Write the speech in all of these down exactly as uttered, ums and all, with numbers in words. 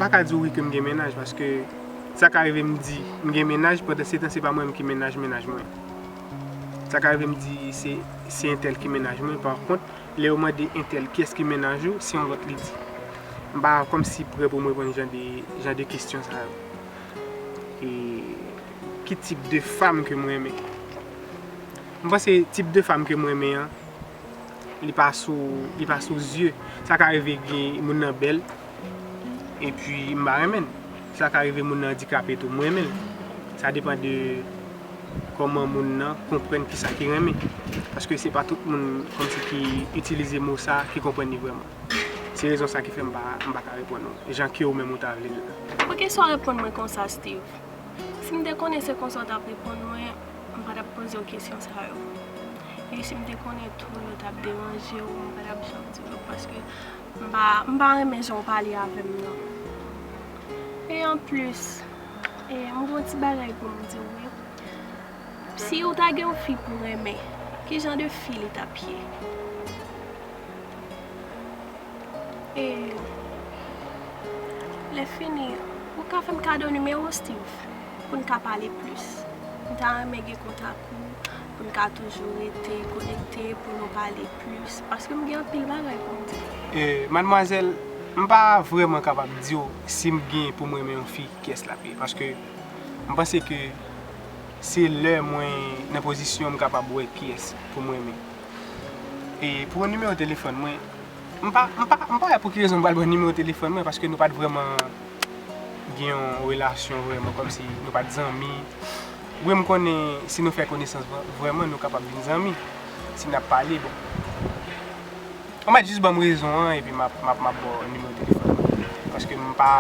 pa ka di w wi ke m gen mennaj, paske sa ka rive m di m gen mennaj, pandan se tan se pa mwen menm ki mennaj mennaj mwen. Sa ka rive m di se, se entèl ki mennaj mwen, pa kont, lè yo mande entèl kiyès ki mennaj ou, se yon lòt li di. M pa kòmsi prè pou m reponn jan de, jan de kesyon sa yo. E ki tip de fanm ke m renmen? M panse tip de fanm ke m renmen an, li pa sou, li pa sou zye. Sa ka rive gen moun nan bèl, epi m pa renmen l. Sa ka rive moun nan andikape tou, m renmen l. Sa depann de kòman moun nan konprann kisa ki renmen. Paske se pa tout moun kòmsi ki itilize mo sa, ki konprann li vrèman. Se rezon sa ki fè m pa, m pa ka reponn ou jan ke ou menm ou ta vle l lan. Poukisa w reponn mwen konsa, Steve? Si m te konnen se konsa w t ap reponn mwen, m pa t ap poze w kesyon sa yo. E si m te konnen tou yo t ap deranje w, m pa t ap janm di w yo, paske m pa, m pa renmen jan w pale avè m nan. E anplis, e, m gen yon ti bagay pou m di w, wi. Si w ta gen yon fi pou renmen, ki jan de fi li t ap ye? E lè fini, ou ka fè m kado nimewo w, Steve, pou n ka pale plis. M ta renmen gen kontak ou, pou n ka toujou rete konekte, pou nou pale plis, paske m gen anpil bagay pou m di w. E, madmwazèl, m pa vrèman kapab di w si m gen pou m renmen yon fi, kiyès l ap ye, paske m panse ke se lè mwen nan pozisyon m kapab wè kiyès pou m renmen. E pou yon nimewo telefòn mwen, m pa, m pa, m pa wè pou ki rezon m pral ban nimewo telefòn mwen, paske nou pa t vrèman gen yon relasyon vrèman, kòmsi nou pa t zanmi. Wi, m konnen si nou fè konesans vrè-, vrèman, nou kapab vin zanmi. Si n ap pale, bon. Ou mèt jis ban m rezon an, epi m ap, m ap, m ap ba w nimewo telefòn mwen. Paske m pa,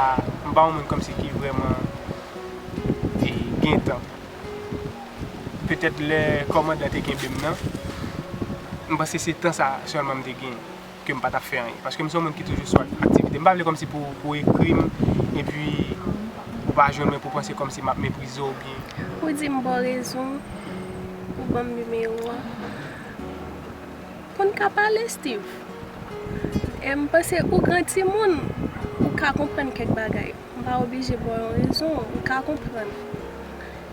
m pa yon moun kòmsi ki vrèman, e, gen tan. Petèt lè kòmandan te kenbe m nan, m panse se tan sa sèlman m te gen, ke m pa t ap fè anyen. Paske m se yon moun ki toujou sou ak-, aktivite. M pa vle kòmsi pou, pou ekri m, epi ou pa jwenn mwen, pou panse kòmsi m ap meprize w oubyen. Ou di m ba w rezon, ou ban m nimewo a. Pou n ka pale, Steve. E m panse ou gran timoun, ou ka konprann kèk bagay. M pa oblije ba w yon rezon, ou ka konprann.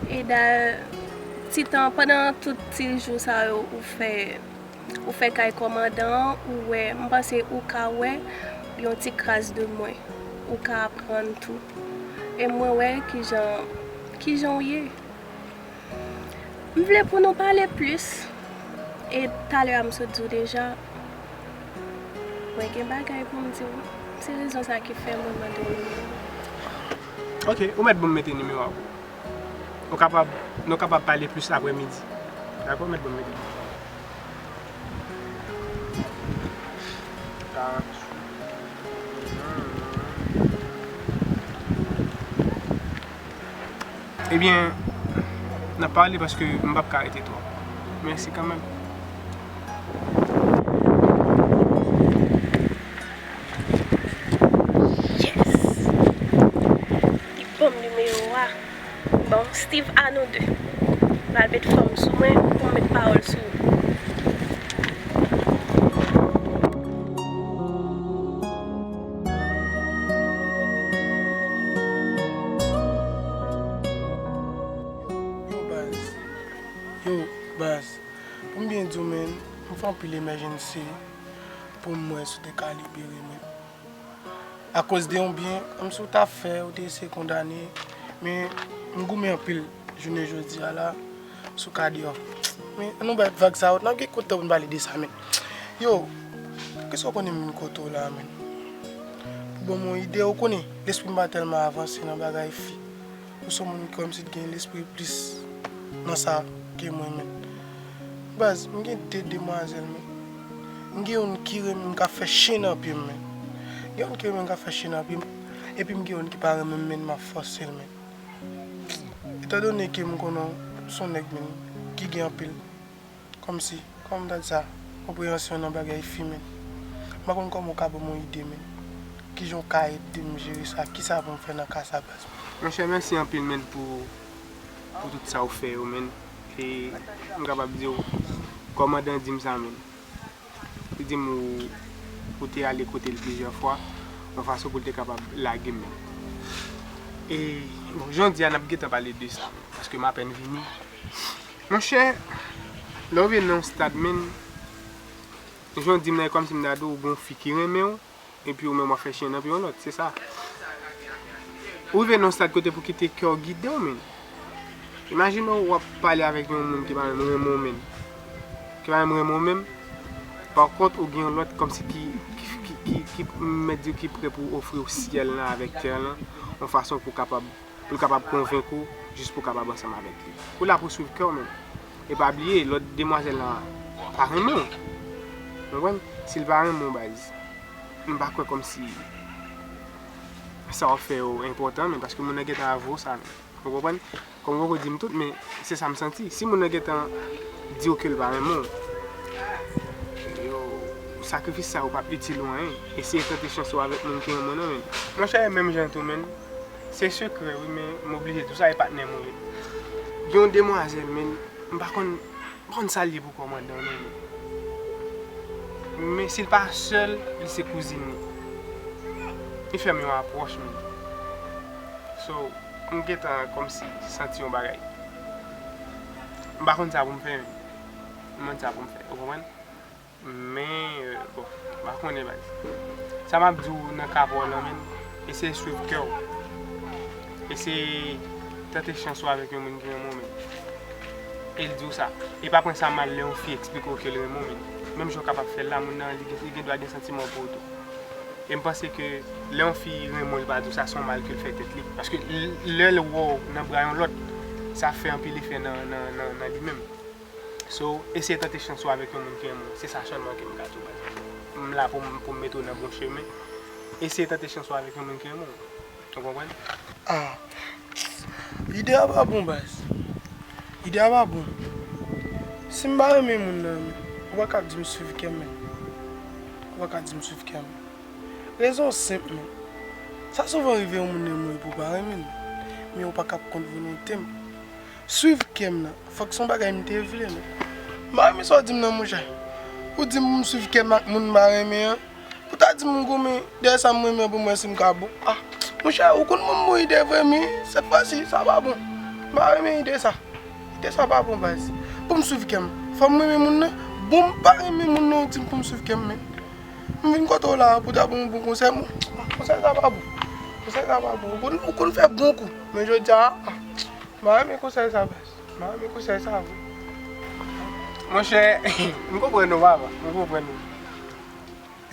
E dayè, ti tan, pandan tout ti jou sa yo ou fè, ou fè kay kòmandan an, ou wè, m panse ou ka wè yon ti kras de mwen. Ou ka aprann tou. E mwen wè kijan, kijan w ye. M vle pou nou pale plis. E talè a m sot di w deja, mwen gen bagay pou m di w. Se rezon sa ki fè mwen mande w nimewo w. Ok, ou mèt ban m mete nimewo a pou ou. Ou kapab, nou kapab pale plis aprè midi. Dakò, mèt ban m mete. Ebyen, n ap pale paske m p ap ka rete twòp. Mèsi kanmenm. Yes! Li ban m nimewo a. Bon, Steve, a nou de. M pral met fòm sou mwen pou m met pawòl sou ou. Yo, baz. Yo, baz. Pou m byen di w, menn, m fè anpil emèjensi pou m wè si w te ka libere mwen. Akoz de yon byen, kòmsi w ta fè, ou te eseye kondane, men m goumen anpil jounen jodi a la, si w ka deyò. Men, ann nou bay vag sa yo, n ap gen kote pou n pale de sa, menn. Yo, poukisa w konnen m vin kote w la, menn? Pou ban m yon ide, ou konnen, lespri m pa tèlman avanse nan bagay fi. Ou se yon moun ki kòmsi t gen lespri plis nan sa ke mwen, menn. Baz, m gen de demwazèl, menn. M gen youn ki renmen m k ap fè chen nan pye m, menn. Gen youn ki renmen m k ap fè chen nan pye m, epi m gen youn ki pa renmen m, menn, m ap fòse l, menn. Etandone ke m konnen w se yon nèg, menn, ki gen anpil Kòmsi, kòman m ta di sa, konpreyansyon nan bagay fi, menn. M pa konn kòman w ka ban m yon ide, menn. Kijan w ka ede m jere sa? Kisa pou m fè nan ka sa, baz? Monchè, mèsi anpil, menn, pou, pou tout sa w fè yo, menn. E m kapab di w, kòmandan di m sa, menn. Li di m ou, ou te ale kote l plizyè fwa, yon fason pou l te kapab lage m, menn. E, bon, jan w di a, n ap gentan pale de sa, paske m apèn vini. Monchè, lè w rive nan yon stad, menn, jan w di m nan, e kòmsi m ta di w, ou gen yon fi ki renmen w, epi ou menm w ap fè chen nan pye yon lòt, se sa. Ou rive nan yon stad kote pou kite kè w gide w, menn. Imajine w, w ap pale avèk yon moun ki pa menm renmen w menm. Ki pa menm renmen w menm. Pa kont, ou gen yon lòt kòmsi ki, ki, ki, ki, ki, m mèt di w, ki prè pou ofri w syèl lan avèk tè lan, yon fason pou kapab, pou l kapab konvenk ou, jis pou w kapab ansanm avèk li. Ou la pou swiv kè w menm. E pa bliye, lòt demwazèl lan pa renmen w. Ou konprann? Si l pa renmen w, baz, m pa kwè kòmsi sa w ap fè yo enpòtan, men paske moun nan gentan avwe w sa, men. Ou konprann? Kòm ou poko di m tout, men se sa m santi. Si moun nan gentan di w ke l pa renmen w, yo, sakrifis sa yo p ap itil ou anyen. Eseye tante chans ou avèk moun ki renmen w nan, men. Monchè, e menm jan tou, men. Se sekrè, wi, men m oblije di w sa, e patnè m ou ye. Gen yon demwazèl, men, m pa konn, m pa konn sa l ye pou kòmandan, non, men. Men si l pa sè l, li se kouzin li. Li fè m yon apwòch, men. So, m gentan kòmsi santi yon bagay. M pa konn sa pou m fè, men. M pa konn sa pou m fè, ou konprann? Men, euh, bon, m pa konnen, baz. Sa m ap di w nan ka pa w lan, menn, eseye swiv kè w. Eseye tante chans ou avèk yon moun ki renmen w, menn. E l di w sa. E pa pran sa mal lè yon fi eksplike w ke l renmen w, menn. Menm jan w kapab fè l la, moun nan, li gen, li gen dwa gen santiman pou ou tou. E m panse ke lè yon fi renmen w, li pa di w sa, se yon mal ke l fè tèt li. Paske l, lè l wè w nan bra yon lòt, sa fè anpil efè nan, nan, nan, nan li menm. So, eseye tante chans ou avèk yon moun ki renmen w. Se sa sèlman ke m ka di w, baz. M la pou m, pou m mete w nan bon chemen. Eseye tante chans ou avèk yon moun ki renmen w. Ou konprann? Ah, ide a pa bon, baz. Ide a pa bon. Si m pa renmen moun nan, men, ou pa ka di m swiv kè m, men. Ou pa ka di m swiv kè m. Rezon senp, men. Sa souvan rive yon moun renmen w epi w pa renmen l. Men ou pa ka kont volonte m. Swiv kè m nan, fòk se yon bagay m te vle, non. M pa renmen sa w di m nan, monchè. Ou di m pou m swiv kè m ak moun m pa renmen an. Ou ta di m goumen dèyè sa m renmen an pou m wè si m ka bon. Ah, monchè, ou konn moun bon ide vre, men sèt fwa si, sa pa bon. M pa renmen ide sa. Ide sa pa bon, baz. Pou m swiv kè m, fò m renmen moun nan. Bon, m pa renmen moun nan, ou di m pou m swiv kè m, men. M vin kote w la pou ta ban m bon konsèy, mon. Konsèy sa pa bon. Konsèy sa pa bon. Ou konn, ou konn fè bon kou. Men jodi a, ah, m pa renmen konsèy sa, baz. M pa renmen konsèy sa vre. Monchè, m konprann ou, papa. M konprann ou.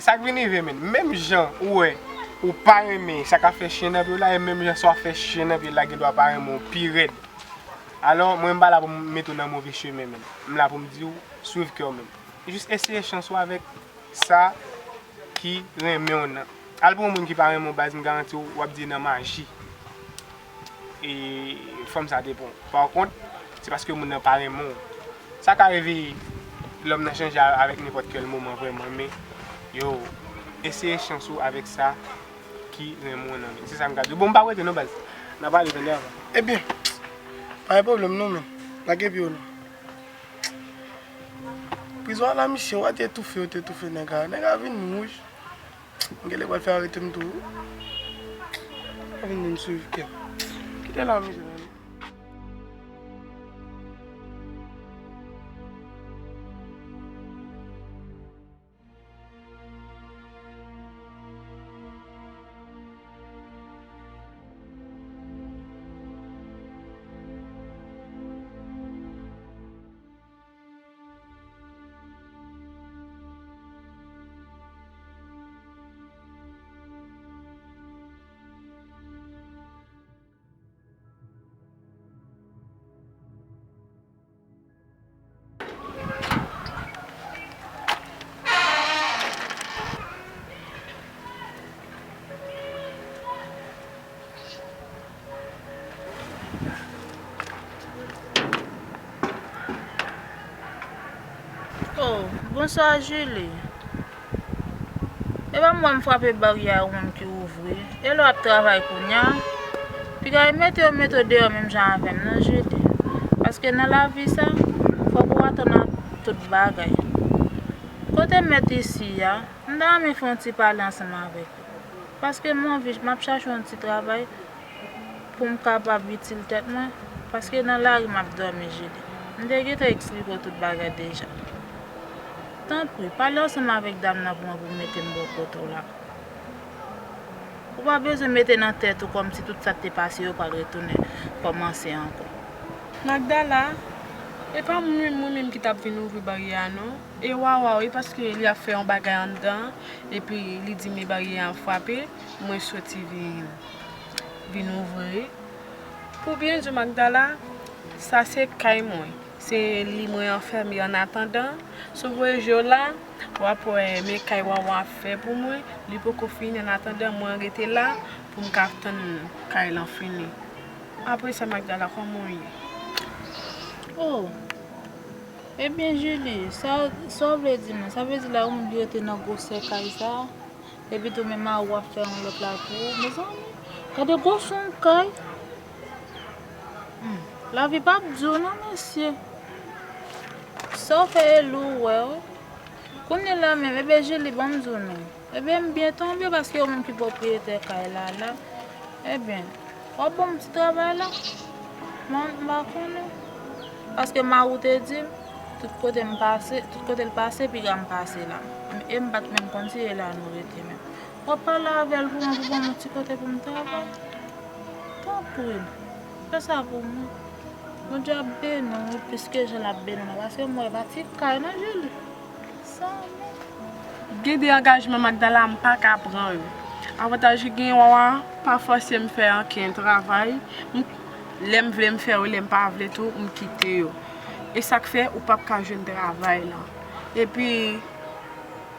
Sa k vin rive, menn. Menm jan ou wè, ou pa renmen sa k ap fè chen nan pye w la, e menm jan sa w ap fè chen nan pye w la gen dwa pa renmen w pi rèd. Alò, mwen, m pa la pou m mete w nan move chemen, menn. M la pou m di w, swiv kè w, menn. Jis eseye chans ou avèk sa ki renmen w nan. Al pou yon moun ki pa renmen w, baz, m garanti w, w ap di nan maji. E fanm sa te pran w. Pa kont, se paske moun nan pa renmen w. Sa ka rive lòm nan chanje a-, avèk nenpòt kèl moman vrèman, men yo, eseye chans ou avèk sa ki renmen w nan, men. Se sa m ka di w. Bon, m p ap rete non, baz. N a pale tande avan. Ebyen, pa gen pwoblèm non, men. Lage pye w non. Prizon a la, misye, w a te etoufe, yo te etoufe nèg la. Nèg la vin wouj. M genlè pral fè arete m tou. Sa vin di m swiv kè m. Kite la, mizè. Oh, bonswa, Julie. Epa m wè m frape baryè wonm ki ouvri. E lè w ap travay kounye a, piga e mete yo mete w deyò menm jan avè m non, Julie. Paske nan lavi sa, fòk ou atann a tout bagay. Kote mèt isi a, m ta renmen fè yon ti pale ansanm avèk ou. Paske m anvi, m ap chache yon ti travay. Pou m kapab itil tèt mwen, paske nan lari m ap dòmi, Julie. M te gentan eksplike w tout bagay deja. Tanpri, pale ansanm avèk dam nan pou mwen, pou m mete m bò kote w la. Ou pa bezwen mete nan tèt ou kòmsi tout sa k te pase yo pral retounen kòmanse ankò. Magdala, e pa mwen, mwen menm ki t ap vin ouvri baryè a non. E Wawa wi, paske li ap fè yon bagay anndan, epi li di men baryè a frape, mwen soti vin, vin ouvri. Pou byen di w Magdala, sa se kay mwen. Se li mwen anfème annatandan. Si w voye je w la, w ap wè men kay Wawa ap fè pou mwen. Li poko fini annatandan mwen rete la pou m ka tann kay lan fini. Apre sa Magdala, kòman w ye? Oh! Ebyen Julie, sa, sa w vle di mwen? Sa vle di la ou menm ki rete nan gwosè kay sa? Epi tou menm a ou ap fè yon lòt la pou ou. Mezanmi, gade gwosè yon kay. Hmm, lavi p ap di w non, mesye. Sa w fè e lou ou wè wi. Kounye la menm, ebyen Julie, ban m di w non. Ebyen, m byen tonbe paske ou menm ki pwopriyetè kay la la. Ebyen, w ap ban m ti travay la? Mwen, m pa konnen. Paske mari w te di m, tout kote m pase, tout kote l pase, piga m pase la. E m pa t menm konn si e la nou rete menm. W ap pale avè l pou mwen, pou ban m yon ti kote pou m travay? Tanpri, fè sa pou mwen. Bondye ap beni w, wi, plis ke jan l ap beni w la, paske m wè pa ti kay non, Julie. Sa menm. Gen de angajman Magdala m pa ka pran yo. Avantaj ki gen Wawa pa fòse m fè ankenn travay. M, lè m vle m fè yo, lè m pa vle tou, m kite yo. E sa k fè ou p ap ka jwenn travay lan. Epi,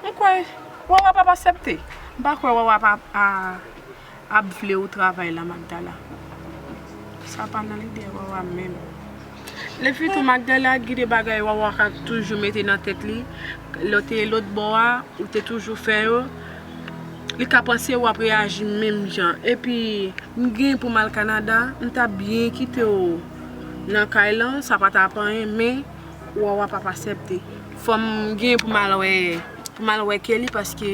m kwè Wawa p ap aksepte. M pa kwè Wawa p ap a, ap vle ou travay la, Magdala. Sa pa nan lide Wawa menm. Epi tou, Magdala, gen de bagay Wawa ka toujou mete nan tèt li. Lè w te lòt bò a, ou te toujou fè yo. Li ka panse w ap reyaji menm jan. Epi, m gen pou m al Kanada, m ta byen kite w nan kay lan, sa pa t ap anyen, men Wawa p ap aksepte. Fò m gen pou m al wè, pou m al wè Kelly, paske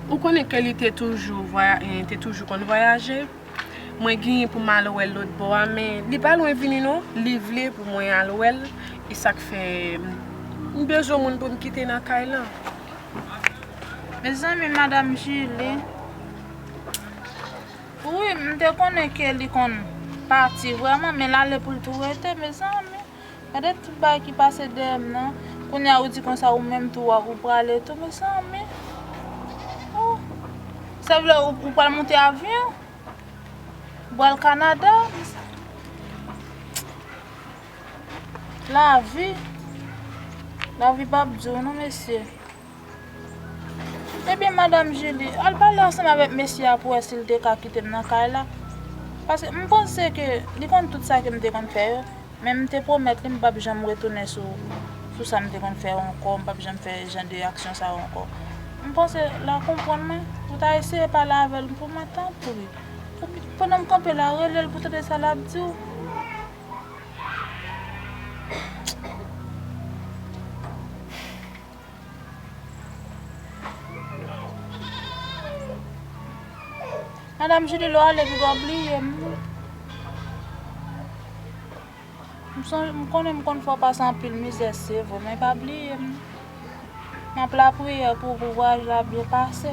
ou konnen Kelly te toujou vwaya-, eh, te toujou konn vwayaje. Mwen gen pou m al wè l lòt bò a, men li pa lwen vini non, li vle pou mwen al wè l, e sa k fè m, m bezwen moun pou m kite nan kay lan. Mezanmi, Madam Julie, wi, m te konnen ke li konn pati vrèman, men l ale pou l tou rete, mezanmi. Gade tout bagay ki pase dèyè m nan. Kounye a ou di konsa ou menm tou w ap, ou prale tou, mezanmi. Oh. Sa vle ou, ou pral monte avyon? Ou pral Kanada? Lavi. Lavi p ap di w non, mesye. Ebyen, Madam Julie, al pale ansanm avèk mesye a pou wè si l te ka kite m nan kay la. Paske m panse ke li konn tout sa ke m te konn fè yo, men m te pwomèt li m p ap janm retounen sou, sou sa m te konn fè yo ankò, m p ap janm fè jan de aksyon sa yo ankò. M panse l a konprann mwen, ou ta eseye pale avè l pou mwen, tanpri. Epi, pandan m kanpe la, rele l pou tande sa l ap di w. Madam Julie, lè w ale, piga w bliye m. M sonje, m konnen m konn fè w pase anpil mizè, se vre, men pa bliye m. M ap lapriyè pou, pou vwayaj la byen pase.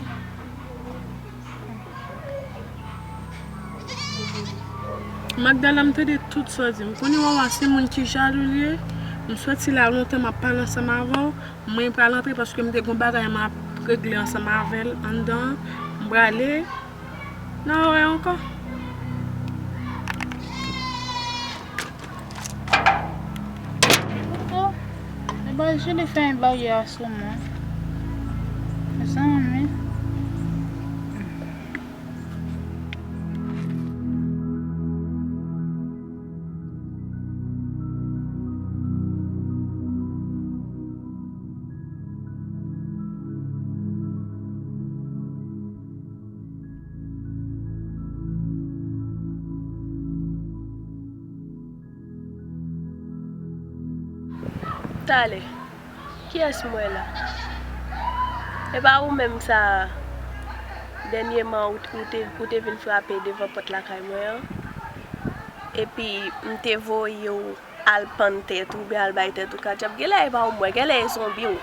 Magdala, m tande tout sa w di. M konnen Wawa se moun ki jalou li ye. M soti la lontan, m ap pale ansanm avè w. Mwen pral antre paske m te gon bagay m ap regle ansanm avè l anndan. M prale. N a wè ankò. Oh, e bay Julie fè yon baryè a sou mwen. Mezanmi. Talè, kiyès m wè la? E pa ou menm sa, dènyèman ou, ou te, ou te vin frape devan pòt lakay mwen an? epi m te voye w al pann tèt ou, oubyen al bay tèt ou katchòp, genlè e pa w m wè, genlè e zonbi w.